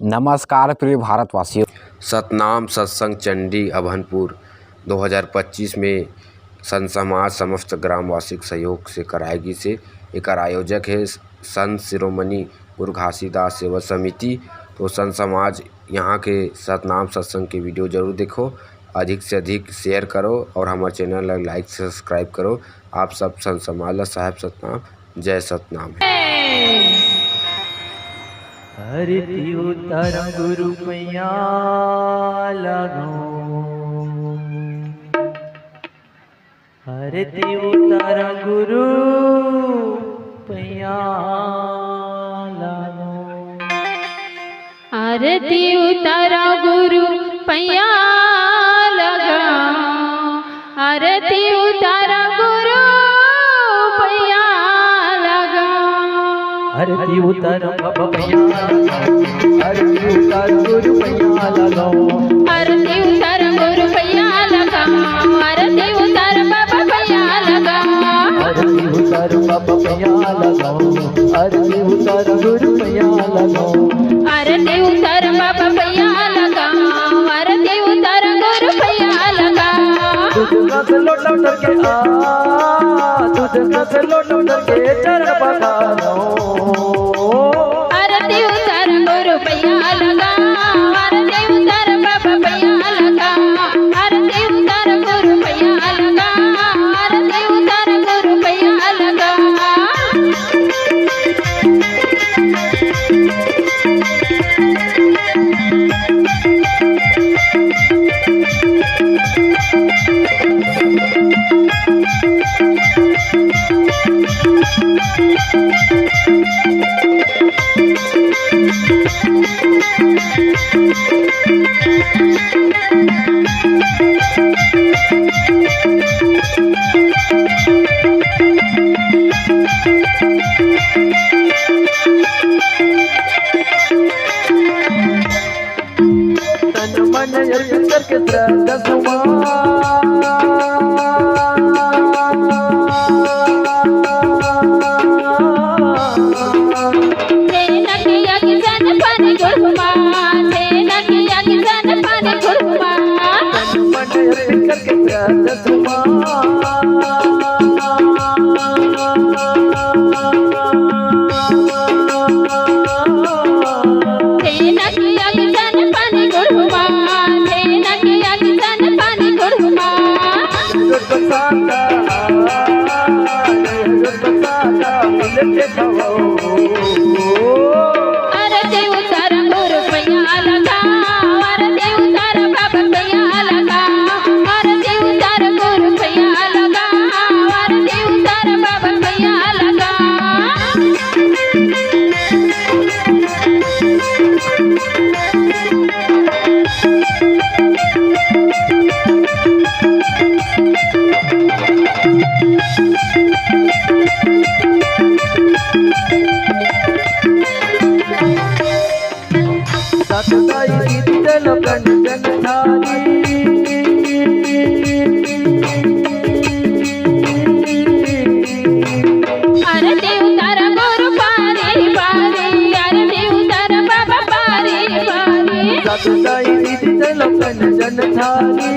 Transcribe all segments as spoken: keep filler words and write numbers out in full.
नमस्कार प्रिय भारतवासियों। सतनाम सत्संग चंडी अभनपुर दो हज़ार पच्चीस में संत समाज समस्त ग्रामवासी के सहयोग से कराए गिस हे। एकर आयोजक हे संत शिरोमणि गुरु घासीदास सेवा समिति। तो संत समाज, यहाँ के सतनाम सत्संग के video जरूर देखो, अधिक से अधिक share करो और हमर channel ला like subscribe करो। आप सब संत समाज ला साहेब सतनाम, जय सतनाम। आरती उतारा गुरु पैया लगो, आरती उतारा गुरु पैया लगो। आरती उतारा गुरु पैया लगा, आरती उतारा गुरु पैया लगा। आरती उतारा बाबा पैया लगा, आरती उतारा गुरु पैया लगा। आरती उतारा गुरु पैया लगा, आरती उतारा बाबा पैया लगा। आरती उतारा बाबा पैया लगा, आरती उतारा गुरु पैया लगा। आरती उतारा बाबा पैया लगा, आरती उतारा गुरु पैया लगा। दूध का से लोटा उतर के आ, दूध का से लोटा उतर के चरण पखारो। आरती उतारा गुरु पैया लगा, आरती उतारा बाबा पैया लगा। आरती उतारा गुरु पैया लगा, आरती उतारा गुरु पैया लगा। तन मन अर्पित करके श्रद्धा सुमन। तेनक यज्ञ सन पानी गुड़हुमा, तेनक यज्ञ सन पानी गुड़हुमा। तन मन अर्पित करके श्रद्धा सुमन। तेनक यज्ञ सन पानी गुड़हुमा, तेनक यज्ञ सन पानी गुड़हुमा। आरती उतारा गुरु पैया लगा, आरती उतारा बाबा पैया लगा, आरती उतारा गुरु पैया लगा, आरती उतारा बाबा पैया लगा। सतताई शीतल कंचन थारी। आरती उतारा गुरु पारी पारी, आरती उतारा बाबा पारी पारी। सतताई शीतल कंचन थारी।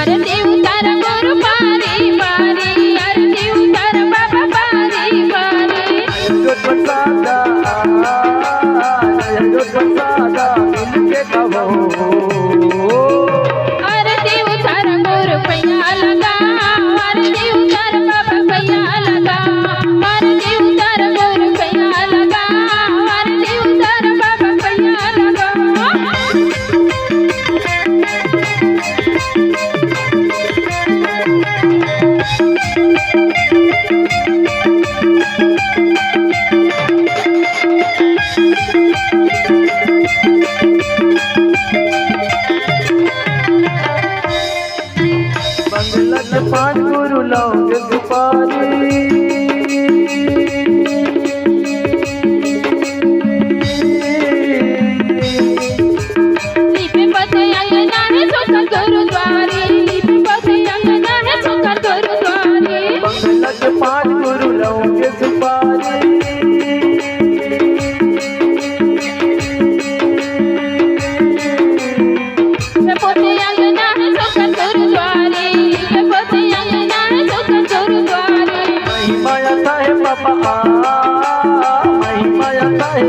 आरती उतारा गुरु पारी पारी, आरती उतारा बाबा पारी पारी। जो प्रसादा, जो प्रसादा मिलके कहो। आरती उतारा गुरु पैया लगा, आरती उतारा बाबा पैया लगा, आरती उतारा गुरु पैया लगा, आरती उतारा बाबा पैया लगा। बंगला के पान गुरु लौंग सुपारी। दीप पत अंगना में सुख गुरुद्वारी, दीप पत अंगना में सुख गुरुद्वारी। बंगला के पान गुरु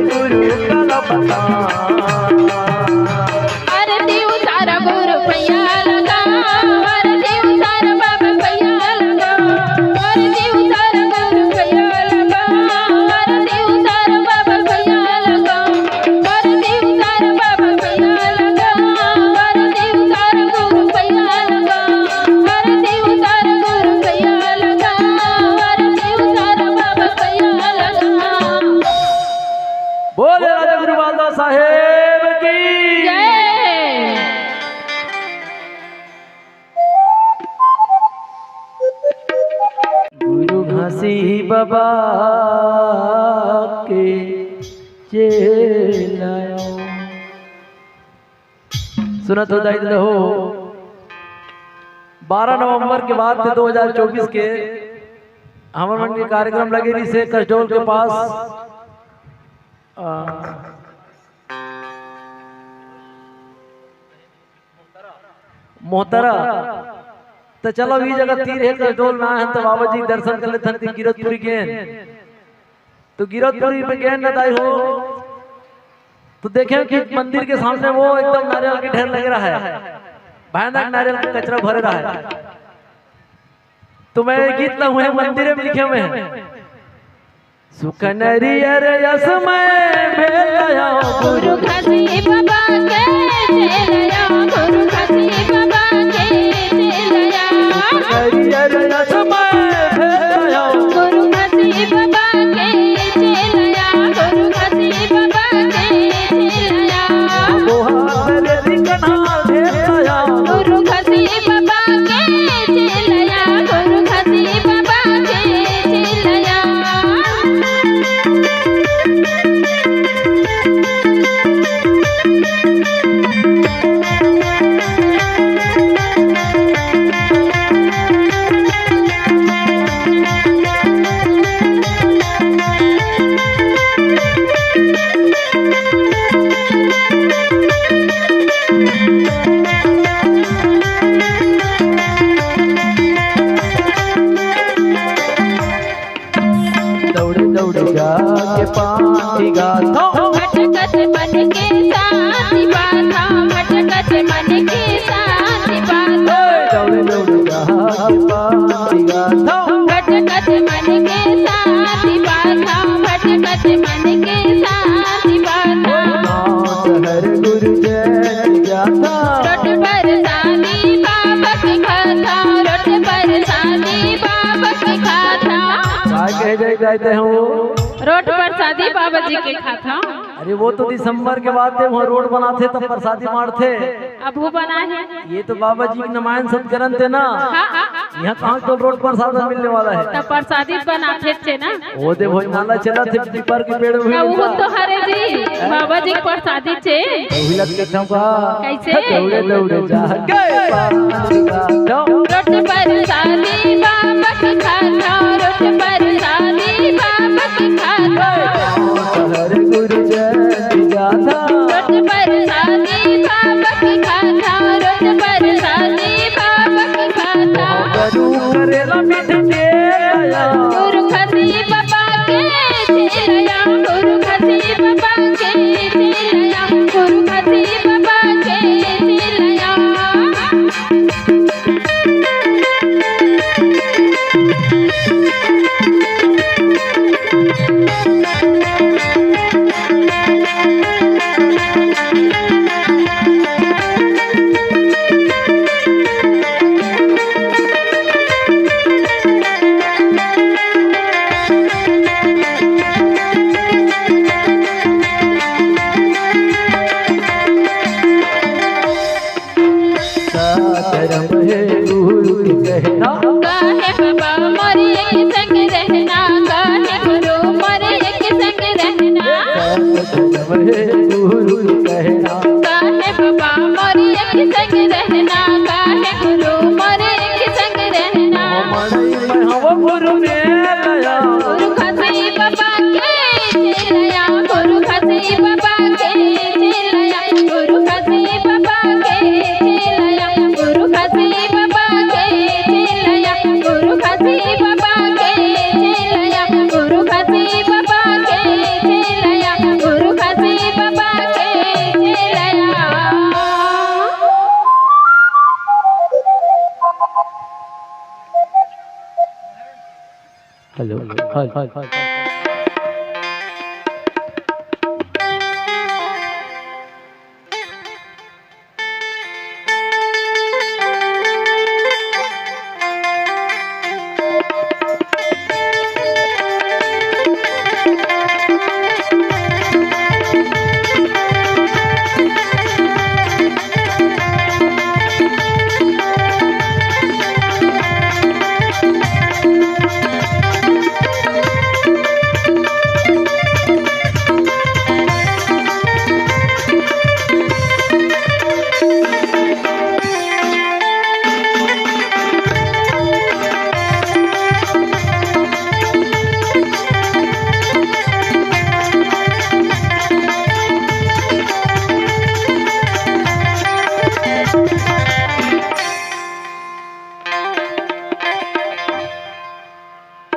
गुरु का बता। आरती उतारा गुरु पैया लगा, आरती उतारा बाबा पैया लगा, आरती उतारा गुरु पैया लगा, आरती उतारा बाबा पैया लगा, आरती उतारा बाबा पैया लगा, आरती उतारा गुरु पैया लगा, आरती उतारा गुरु पैया लगा, आरती उतारा बाबा पैया लगा। बोले राजा गुरु बालदास साहेब की। जय। गुरु घासी बाबा के चेला। सुनत हो दाई ददा हो, बारह नवंबर के बाद ते दो हज़ार चउबीस के हमर मन के कार्यक्रम लगे रहिसे कसडोल के पास। आ, मोहतरा। त चलो, ई जगह तीर हे, कसडोल ना हे, त बाबा जी दर्शन कर लेथन, तीर गिरौदपुरी गेन। तो गिरौदपुरी में गेन न दाई हो, तो देखें कि मंदिर के सामने वो एकदम नारियल के ढेर लग रहा है, भयानक नारियल के कचरा भरे रहा है। तो मैं ये गीत ला हुए मंदिर में लिखे हुए हैं। सुख नरियर यस मैं भेलया गुरु घासी बाबा के चेलया, गुरु घासी बाबा के चेलया। सुख नरियर यस मैं भेलया गुरु घासी बाबा के चेलया, गुरु घासी बाबा के चेलया। दोहा दर्द कना भेलया गुरु घासी बाबा के चेलया, गुरु घासी बाबा के चेलया। दौड़ दौड़ जाके पानी गाथो। भटकत मन के शांति पाथो, भटकत मन के शांति पाथो। दौड़ दौड़ जाके पानी गाथो। भटकत मन के शांति पाथो, भटकत मन के शांति पाथो। नाम शहर गुरु जय जाता। रोट पर शांति बाबा के खाथो, रोट पर शांति बाबा के खाथो। का कहे जाए जाते हैं वो? रोट परसादी बाबा जी के खाथो। अरे वो तो दिसंबर के बाद ते वहाँ रोट बनाथे तब परसादी बांटथे। अब वो बना है। ये तो बाबा जी के नमायन सत्करन ते ना। हाँ, हाँ, हाँ। यहाँ कहाँ तो रोट परसाद मिलने वाला है। तब परसादी बनाथे थे ना। वो दे भोजनाला चला थे पीपर के पेड़ में ना, वो मिलता। तो हरे जी, बाबा जी के परसादी चे। वही लग के था का। कैसे? दौड़े दौड़े जाके पानी गाथो। रोट परसादी बाबा के खाथो, रोट परसादी बाबा के खाथो। शहर गुरु जय जाता। रोट परसादी बाबा के खाथो, रोट परसादी बाबा के खाथो। गुरु करेला मिठ के लया। गुरु घासी बाबा के चेलया, गुरु घासी बाबा के चेलया, गुरु घासी बाबा के चेलया। का करम हे गुरु के कहना। काहे बाबा मोर एक संग रहना, काहे गुरु मोर एक संग रहना। का करम हे गुरु के कहना। काहे बाबा मोर एक संग रहना, काहे गुरु मोर एक संग रहना। मड़ई में हवा गुरु ने लया। गुरु घासी बाबा के चेलया, गुरु घासी बाबा के चेलया, गुरु घासी बाबा के चेलया, गुरु घासी बाबा के चेलया, गुरु घासी बाबा के चेलया, गुरु घासी बाबा के चेलया। Hello, hello.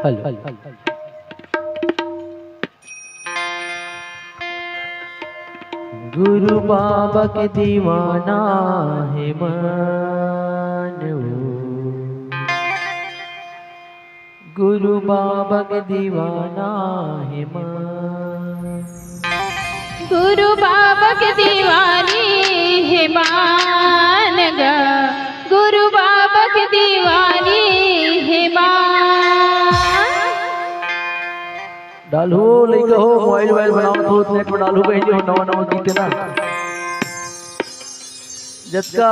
हेलो। गुरु बाबा के दीवाना हे मन ओ। गुरु बाबा के दीवाना हे मन। गुरु बाबा के दीवानी हे मन गा। गुरु बाबा के दीवानी हे मन। डालहू लइका हो, मोबाइल वोबाइल बनावत हो, नेट में डालहू बहिनी हो, नवा नवा गीत हे ना। जतका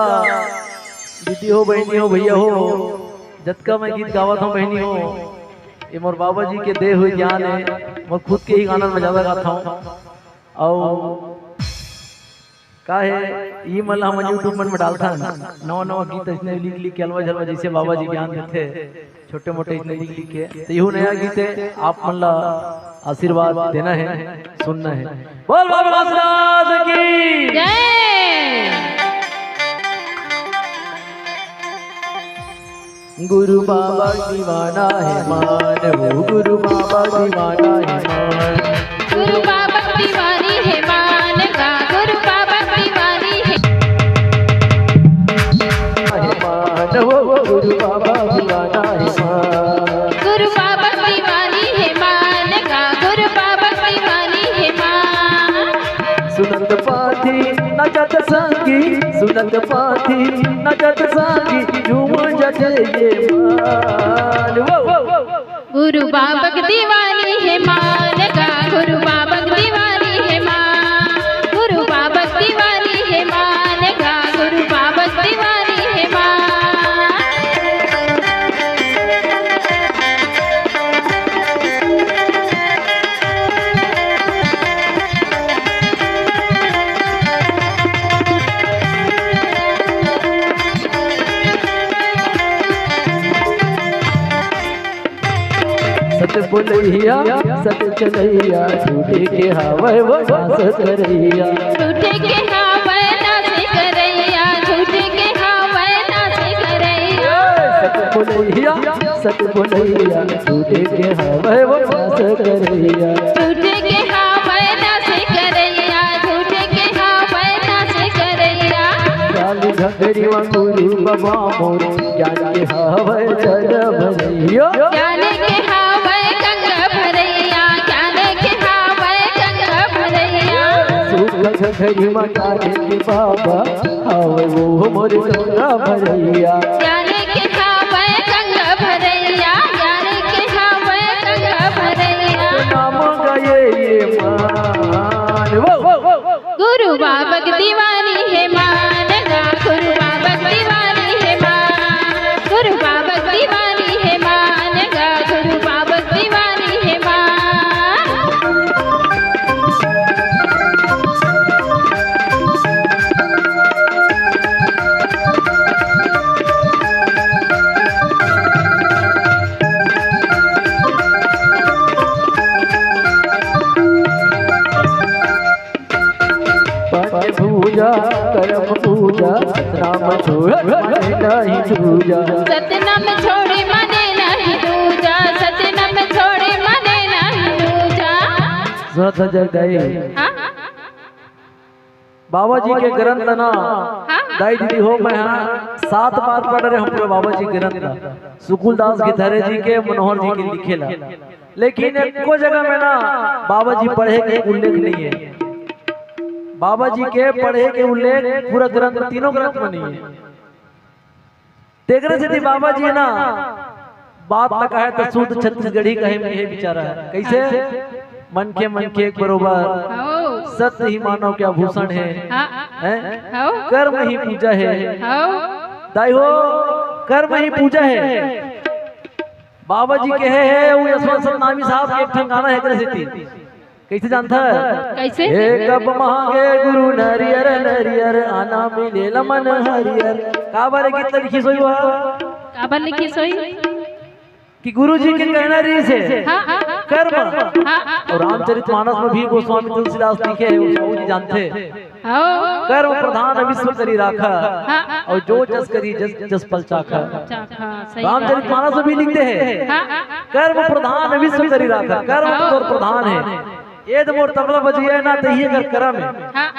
दीदी हो, बहिनी हो, भैया हो, जतका मैं गीत गावत हूँ बहिनी हो, ये मोर बाबा जी के दे हुए ज्ञान हे। मैं खुद के ही गाना में ज्यादा गाता हूँ। अउ का हे, ये मन ला हमन YouTube मन में डालथन, नवा नवा गीत अइसने लिख लिख के अलवा झलवा, जइसे बाबा जी ज्ञान देथे, छोटे मोटे अइसने लिख लिख के। तो यहू नया गीत हे, आप मन ला आशीर्वाद देना हे, सुनना हे। बोल बाबा रामदास की जय। गुरु बाबा दीवाना हे मन ओ, गुरु बाबा दीवाना हे मन। गुरु बाबा दीवानी हे मन गा, गुरु बाबा दीवानी हे। हे मन ओ, गुरु बाबा दीवाना हे मन। गुरु बाबा दीवानी हे मन गा, गुरु बाबा दीवानी हे मन। सुनत पाथी नचत संगी, सुनत पाथी नचत संगी, झूम जटे ये मन। वो, वो, वो, वो। गुरु बाबक दीवानी हे मन गा, गुरु बाबक दीवानी हे मन। गुरु बाबक दीवानी हे मन गा, गुरु बाबक दीवानी हे मन। सच बोलइया, सच चलइया, झूठे के हावय वो बास करइया। झूठे के हावय नास करइया, झूठे के हावय नास करइया। सच बोलइया, सच बोलइया, झूठे के हावय वो बास करइया। झूठे के हावय नास करइया, झूठे के हावय नास करइया। काली घघरी मा गुरु बाबा मोर, ज्ञान के हावय जग भरइया। ज्ञान के हावय गंगा भरइया, ज्ञान के हावय गंगा भरइया। सुख घघरी मा काली के बाबा, हावय वो मोर गंगा भरइया। ज्ञान के हावय गंगा भरइया, ज्ञान के हावय गंगा भरइया। नाम गाए ये मान, वो, वो, वो, वो। गुरु बाबक दीवानी हे मान गा, गुरु बाबक दीवानी हे मान, गुरु बाबक दीवानी हे मान गा, गुरु बाबक दीवानी हे मान। पंच भुजा करम पूजा, सतनाम छोड़े मने नहीं दूजा। सतनाम छोड़े मने नहीं दूजा, सतनाम छोड़े मने नहीं दूजा। सुनत हो जय दाई। हाँ? बाबा जी के ग्रंथ ना, हाँ? दाई दीदी हो, मैं हाँ सात बार पढ़ रहे हम पूरा बाबा जी ग्रंथ ला, सुकुल दास गिरधारी जी के, मनोहर जी के लिखे ला, लेकिन एको जगह में ना बाबा जी पढ़े के उल्लेख नहीं है। बाबा जी के पढ़े के उल्लेख पूरा ग्रंथ, तीनों ग्रंथ में नहीं है। तेकरे सेती बाबा जी ना बात ला कहे तो शुद्ध छत्तीसगढ़ी कहे में ये विचारा है। कैसे? "मन के मन के एक बरोबर, हव। सत्य ही मानव के आभूषण है, हाँ। हैं? हव। कर्म ही पूजा है।" हव। दाई हो, कर्म ही पूजा है। बाबा जी कहे है, वो यशवंत सतनामी साहब के एक ठन गाना है, एकरे सेती। कैसे जानता है? कैसे? "हे कब मांगे गुरु नरियर, नरियर आना मिले लमन हरियर।" काबर गीत लिखिस होही वह? काबर लिखिस होही? कि गुरु जी के कहना रहिस हे, हाँ, हाँ, हाँ। कर्म। हाँ, हाँ। और रामचरित मानस में भी गोस्वामी तुलसीदास लिखे हैं, वो जी जानते हैं। हाँ। "कर्म प्रधान विश्व करी राखा, हाँ, हाँ। और जो जस करी जस, जस पल चाखा।" चाखा, सही बात। रामचरित मानस में भी लिखते हैं, हाँ, हाँ। "कर्म प्रधान विश्व करी राखा।" कर्म हाँ। तो प्रधान है। ये तो मोर तबला बजिया है ना, तो ये कर करम है। हाँ।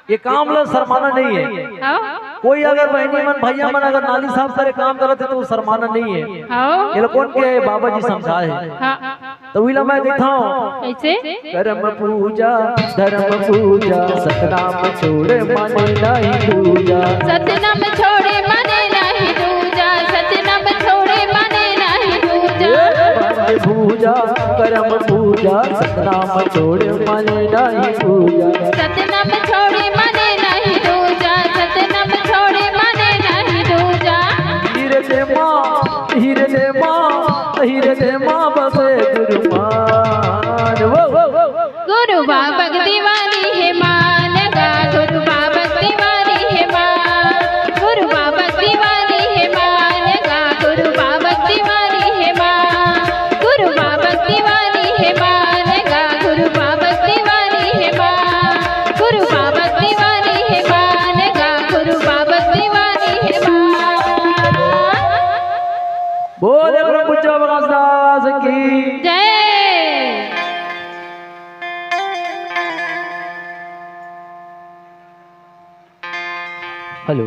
ये काम ला शर्माना नहीं है। हाँ। कोई अगर बहनी मन, भैया मन अगर नाली साफ करे काम करत है, तो वो शर्माना नहीं है। हाँ। ये लोग कौन के बाबा जी समझाए है। हाँ। तो वही ला मैं कहता हूँ। कैसे? "कर्म पूजा, धर्म पूजा, सतनाम छोड़े माने नहीं दूजा।" सतनाम छोड़े माने नहीं दूजा, सतनाम छोड़े माने नहीं दूजा। ए, कर्म पूजा, कर्म पूजा, सतनाम छोड़े माने नहीं दूजा। सतनाम छोड़े माने नहीं दूजा, सतनाम छोड़े माने नहीं दूजा। हिरदे माँ, हिरदे माँ, हिरदे माँ बसे गुरु मान। वो, वो, वो, वो। गुरु बाबा दीवानी है मान गा, गुरु बाबा दीवानी है मान। गुरु बाबा दीवानी है मान गा, गुरु बाबा दीवानी है मान। गुरु बाबा दीवानी है मान गा, गुरु बाबा दीवानी है मान। गुरु बाबा दीवानी है मान गा, गुरु बाबा दीवानी है मान। बोले प्रभु जगन्नाथ की जय। हेलो।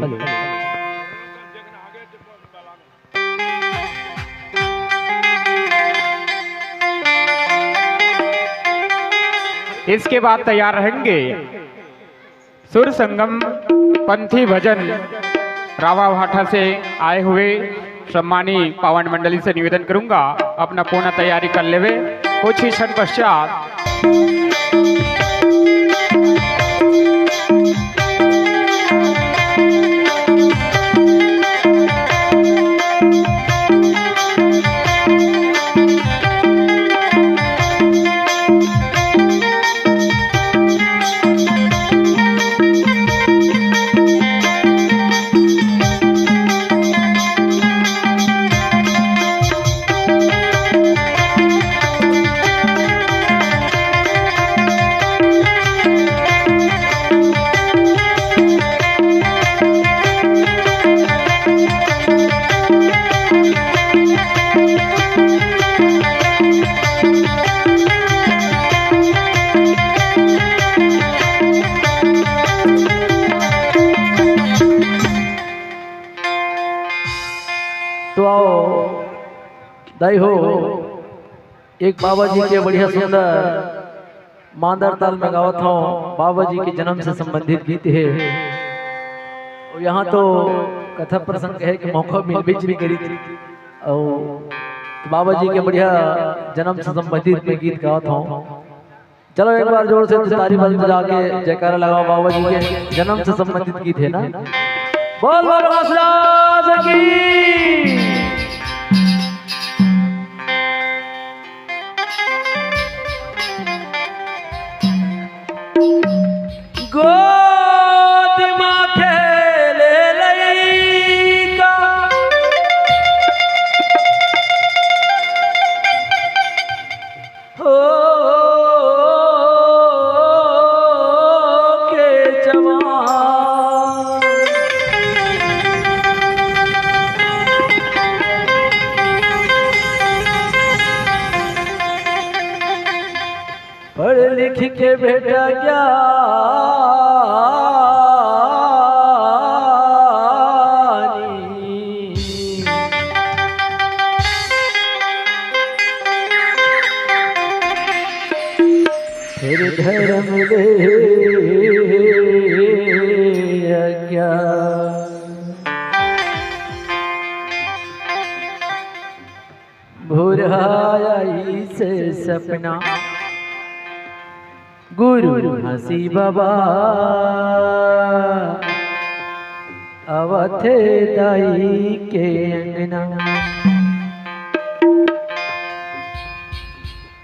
इसके बाद तैयार रहेंगे सुर संगम पंथी भजन रावा भाठा से आए हुए सम्मानी पावन मंडली से निवेदन करूंगा, अपना पूर्ण तैयारी कर लेवे। कुछ ही क्षण पश्चात तो आओ दाई हो, एक बाबा जी के बढ़िया सुंदर मांदर ताल में गावत हव, बाबा जी के जन्म से संबंधित गीत हे। अउ यहाँ तो कथा प्रसंग हे कि मौका मिलबेच नइ करिस, अउ बाबा जी के बढ़िया जन्म से संबंधित में गीत गावत हव। चलो एक बार जोर से ताली बजा के जयकारा लगाओ, बाबा जी के जन्म से संबंधित गीत हे ना। बोल बाबा महाराज की। गोद मा खेले लइका हो के जवान। पढ़ लिख के बेटा ज्ञानी, हे अज्ञान। भोरहा आइस सपना गुरु हंसी बाबा आवथे दाई के अंगना।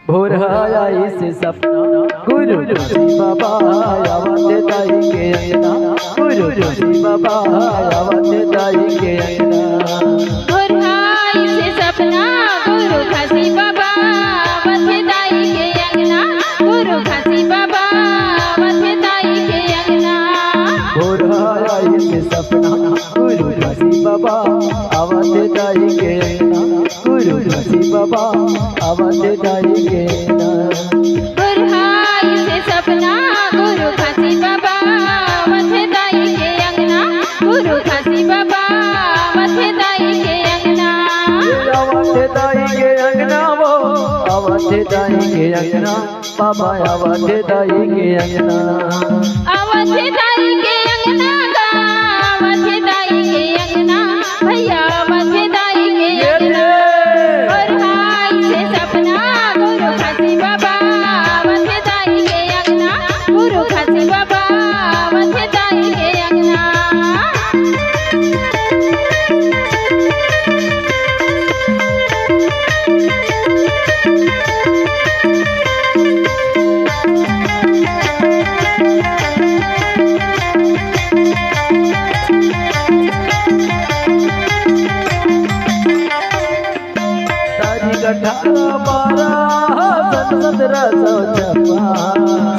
भोरहा आइस सपना गुरु हंसी बाबा आवथे दाई के अंगना। गुरु हंसी बाबा आवथे दाई के अंगना। भोरहा आइस सपना गुरु हंसी बाबा आवथे दाई के अंगना। गुरु हंसी बाबा आवथे दाई के अंगना। भोरहा आइस सपना गुरु हंसी बाबा आवथे दाई के अंगना। गुरु हंसी बाबा आवथे दाई के अंगना। भोरहा आइस सपना गुरु हंसी बाबा आवथे दाई के अंगना। गुरु हंसी बाबा आवथे दाई के अंगना। आवथे दाई के अंगना वो, आवथे दाई के अंगना। बाबा आवथे दाई के अंगना। आवथे दाई के अंगना गा, आवथे दाई के अंगना। भैया आवथे दाई के अंगना। भोरहा आइस सपना गुरु हंसी बाबा आवथे दाई के अंगना। गुरु हंसी बाबा आवथे दाई के अंगना। तारीख अठारह बारह सन सतरह सौ छप्पन।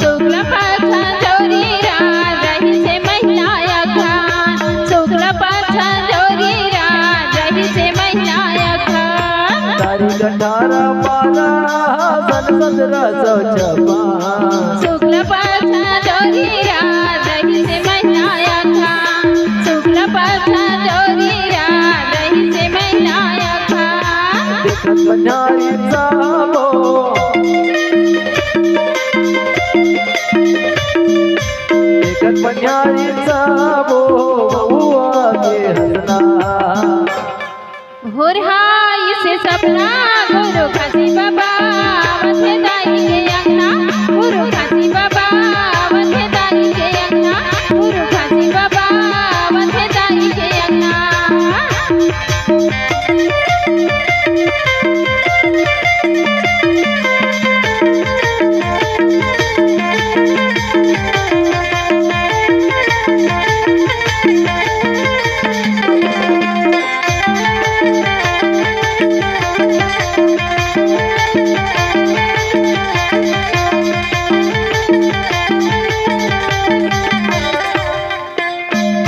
शुक्ल पक्ष जोरी रात रहिसे महीना अखान। शुक्ल पक्ष जोरी रात रहिसे महीना अखान। तारीख अठारह बारह सन सतरह सौ छप्पन। शुक्ल पक्ष जोरी रात रहिसे महीना अखान। शुक्ल पक्ष जोरी रात रहिसे महीना अखान। देखत बनिहारी साहब हो। देखत बनिहारी साहब हो, बबुआ के हंसना। भोरहा आइस सपना गुरु हंसी बाबा आवथे दाई के अंगना। गुरु हंसी बाबा आवथे दाई के अंगना। गुरु हंसी बाबा आवथे दाई के अंगना।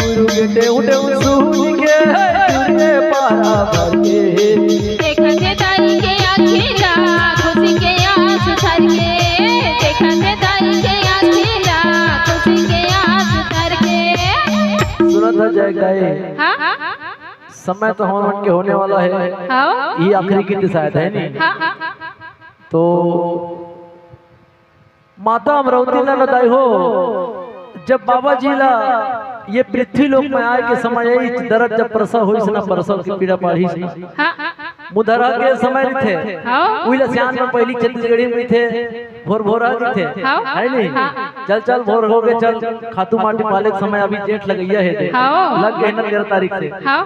गुरु के टेहू टेहू सुन के, गुरु के पारा भर के। देखत हे दाई के आँखी ला, खुशी के आंसू धर के। देखत हे दाई के आँखी ला, खुशी के आंसू धर के। सुनत हे जय गाए। हाँ? समय तो हमन के होने वाला हे। हाँ? ये आखिरी गीत शायद हे नहीं? हाँ, हाँ। तो माता अमरौती नंद दाई हो, जब बाबा जी ला ये पृथ्वी लोक में आए के समय आइस, दरद जब प्रसव होइस ना, प्रसव के पीड़ा पाड़िस ना, हाँ। मुधरहा के समय रहिथे, हाँ। उही ला सियान में पहिली छत्तीसगढ़ी में रहिथे, भोर भोरहा रहिथे, हाँ। हे नहीं? हाँ। चल चल भोर हो गे, चल खातू माटी पाले के समय अभी जेठ लगइया हे दे, हाँ। लग गे ना ग्यारह तारीख से। हाँ।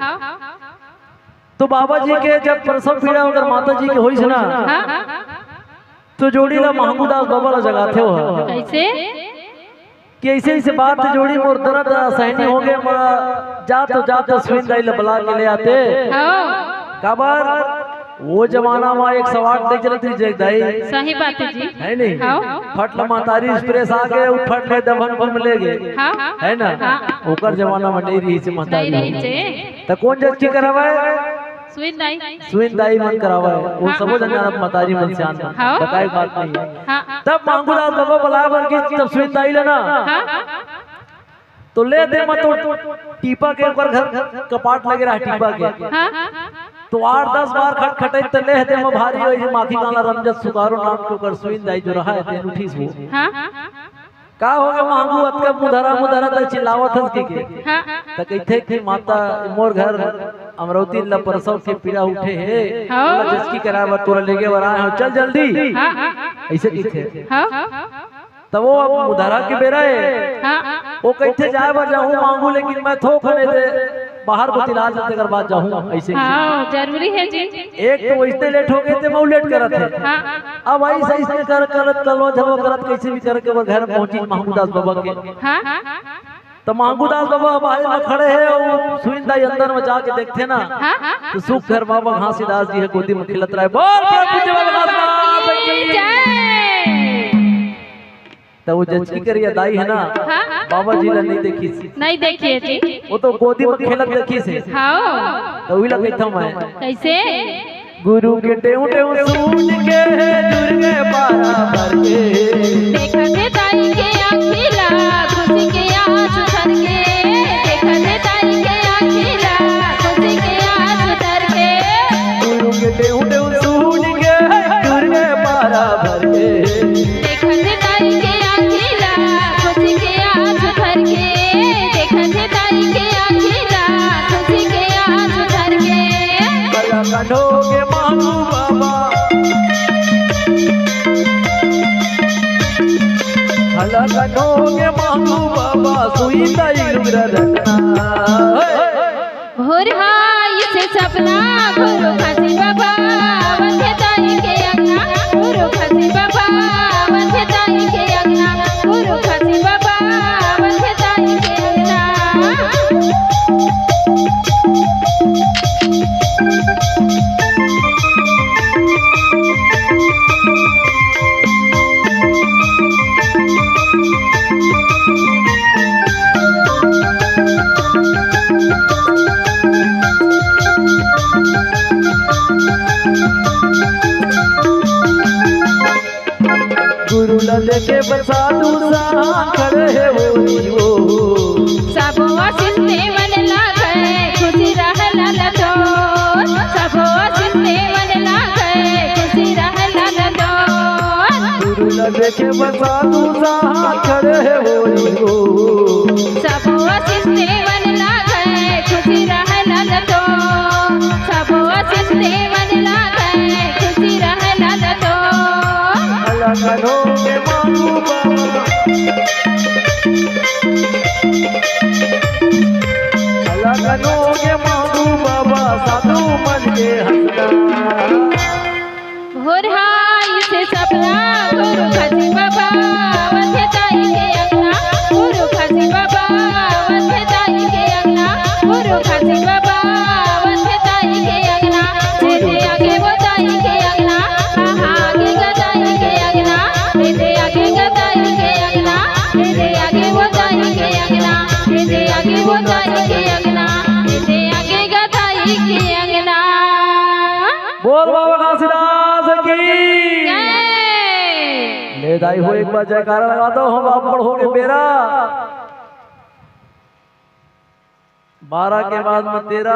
तो बाबा जी के जब प्रसव पीड़ा अगर माता जी के होइस ना, हाँ। तो जोड़ी ला महंगू दास बाबा ला जगाथे हो। कैसे? कि ऐसे ऐसे बात हे जोड़ी, मोर दरद असहनीय हो गे, मैं जात तो जात सुइन दाई ला बला के ले आते। हाँ। काबर वो जमाना में एक सौ आठ दे चलत रहिस जय दाई। सही बात हे जी। हे नहीं? हाँ। फट ला महतारी express आ गे, उ फट ले दबन घूम ले गे। हाँ। हे ना? हाँ। ओकर जमाना में नहीं रहिस हे महतारी। नहीं रहिस हे। त कोन जज के करावय? सुइन दाई। सुइन दाई मन करावय। वो हाँ। सबो जन जानत महतारी मन सियान मन। हाँ। बताए के बात नहीं हे। हाँ। तब महंगू दास बाबा बलाए बर गिस, तब सुइन दाई ला ना। हाँ। तो ले दे म तो टीपा के ओकर घर कपाट लगे रहा टीपा के। हाँ। तो आठ दस बार खटखटई त ले दे म भारी होई, माखी काला रमजत सुकारो नाम के ओकर सुइन दाई जो रहा हे, तेन उठिस वो। हाँ। का होगे मांगू, अतका मुधरा मुधरा तक चिल्लावत हस के? हाँ। त कहिथे कि माता, मोर घर अमरौती ल परसव के पीड़ा उठे हे, हाँ। ओला जचकी कराय बर तोला लेगे बर आय हंव, चल जल्दी। हाँ। अइसे कहिथे। हाँ। त वो अब मुधरा के बेरा हे। हाँ। वो कहिथे, जाय बर जाहूं मांगू, लेकिन मैं थोक हने दे बाहर बतिला दे, तेकर बाद जाहूं, अइसे कहिथे। हाँ, जरूरी हे जी। एक तो वइसने लेट होगे, ते मऊ लेट करत हे। हाँ। अब अइसे, अइसने कर, करत, कलवा झलवा करत, कइसे भी करके ओकर घर पहुंचिस मांगू दास बबा के। हाँ। त मांगू दास बबा बाहिर म खड़े हे, अउ सुईन दाई अंदर म जाके देखथे ना, हाँ। त सुख घर बाबा घासीदास जी ह गोदी म खेलत रहय। बोल प्रभु जी बाबा घासीदास की जय। त वो जचकी करिया दाई हे ना, हाँ। बाबा जी ला नइ देखिस। नइ देखे जी। वो तो गोदी म खेलत देखिस हे। हाँ। त उही ला कहिथंव मैं। कइसे? गुरु के टेंव टेंव सुन के जुर गे पारा भर के। देखत हे दाई के आँखी ला, खुशी के आँसू झर के। देखत हे दाई के आँखी ला, खुशी के आँसू झर के। गुरु के टेंव टेंव सुन के जुर गे पारा भर के। देखत हे दाई के आँखी ला, खुशी के आँसू झर के। देखत हे दाई के आँखी ला, खुशी के आँसू झर के। कला कन्हो के मांगू बाबा, कला कन्हो के मांगू बाबा, सुई दाई लुगरा रखना। हे। भोर हाय से सपना गुरु खासी बाबा, वंदे दाई के अंगना, गुरु खासी बाबा, वंदे दाई के अंगना, गुरु खासी बाबा, वंदे दाई के अंगना। गुरु ला देखे बर साधु संत खड़े हे होरी हो। सबो आशीष देवन लागे, खुशी रह लाल तो। सबो आशीष देवन लागे, खुशी रह लाल तो। गुरु ला देखे बर साधु संत खड़े हे होरी हो। सबो आशीष देवन लागे, खुशी रह लाल तो। सबो आशीष देवन लागे, खुशी रह लाल तो। अलग हो के मांगू बाबा। अलग हो के मांगू बाबा, साधु मन के हंसना। भोर हाय से सपना गुरु खासी बाबा, वंदे दाई के अंगना, गुरु खासी बाबा, वंदे दाई के अंगना, गुरु खासी बाबा, वंदे दाई के अंगना, दीदी आगे वो दाई के अंगना, आहा आगे गदाई के अंगना, दीदी आगे गदाई के अंगना, दीदी आगे वो दाई के अंगना, दीदी आगे वो दाई के अंगना, दीदी आगे गदाई के अंगना। बोल बाबा घासीदास की। जय। ले दाई हो, एक बार जयकारा लगा दो, हम आप पढ़ोगे मेरा। बारह के बाद में तेरह।